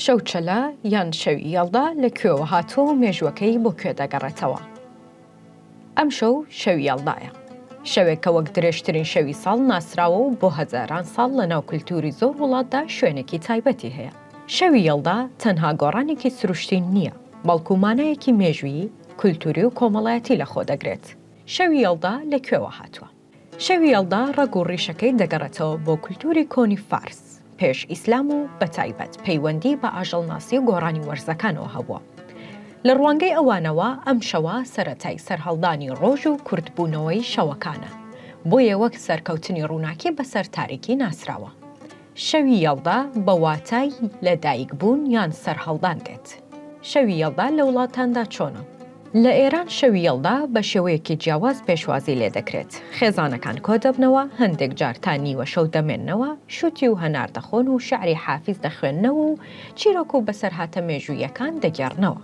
شەوچەلە یان شەوی یەڵدا لە کوێوە هاتووە و مێژووەکەی بۆ کوێ دەگەڕێتەوە؟ ئەمشەو شەوی یەڵدایە. شەوێک کە وەک درێژترین شەوی ساڵ ناسراوە و بۆ هەزاران ساڵ لەناو کولتووری زۆر وڵاتدا شوێنێکی تایبەتی هەیە. شەوی یەڵدا تەنها گۆڕانێکی سروشتی نییە، بەڵکو مانایەکی مێژوویی، کولتووری و کۆمەڵایەتی لەخۆدەگرێت. شەوی یەڵدا لە کوێوە هاتووە؟ شەوی یەڵدا ڕەگ و ڕیشەکەی دەگەڕێتەوە بۆ کولتووری کۆنی فارس پێش ئیسلام و بەتایبەت پەیوەندی بە ئاژەڵناسی و گۆڕانی وەرزەکانەوە هەبووە. لە ڕوانگەی ئەوانەوە ئەم شەوە سەرەتای سەرهەڵدانی ڕۆژ و کورتبوونەوەی شەوەکانە، بۆیە وەک سەرکەوتنی ڕووناکی بەسەر تاریکی ناسراوە. شەوی یەڵدا بە واتای لەدایکبوون یان سەرهەڵدان دێت. شەوی یەڵدا لە وڵاتاندا چۆنە؟ لە ئێران شەوی یەڵدا بە شێوەیەکی جیاواز پێشوازی لێدەکرێت، خێزانەکان کۆدەبنەوە، هەندێک جار تا نیوە شەو دەمێننەوە، شوتی و هەنار دەخۆن و شیعری حافیز دەخوێننەوە و چیرۆک و بەسەرهاتە مێژووییەکان دەگێڕنەوە.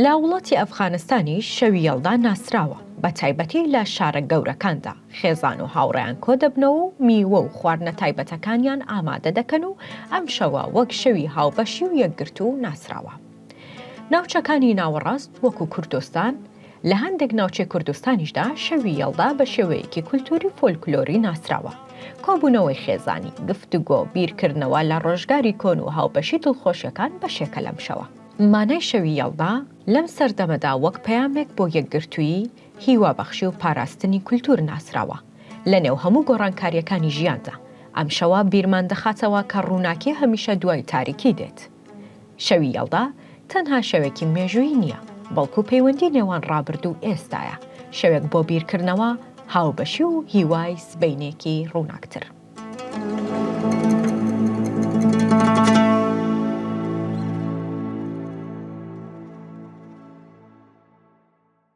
لە وڵاتی ئەفغانستانیش شەوی یەڵدا ناسراوە، بە تایبەتی لە شارە گەورەکاندا، خێزان و هاوڕێیان کۆدەبنەوە و میوە و خواردنە تایبەتەکانیان ئامادە دەکەن و ئەم شەوە وەک شەوی هاوبەشی و یەکگرتوو ناسراوە. ناوچەکانی ناوەڕاست وەکو کوردستان، لە هەندێک ناوچەی کوردستانیشدا شەوی یەڵدا بە شێوەیەکی کولتووری فۆلکلۆری ناسراوە. کۆبوونەوەی خێزانی، گفتوگۆ، بیرکردنەوە لە ڕۆژگاری کۆن و هاوبەشی دڵخۆشیەکان بەشێکە لەم شەوە. مانای شەوی یەڵدا لەم سەردەمەدا وەک پەیامێک بۆ یەکگرتوویی، هیوابەخشی و پاراستنی کولتوور ناسراوە. لەنێو هەموو گۆڕانکارییەکانی ژیاندا، ئەم شەوە بیرمان دەخاتەوە کە ڕووناکی هەمیشە دوای تاریکی دێت. شەوی یەڵدا تەنها شەوێکی مێژوویی نییە، بەڵکو پەیوەندی نێوان ڕابردوو و ئێستایە، شەوێک بۆ بیرکردنەوە، هاوبەشی و هیوای سبەینێکی ڕووناکتر.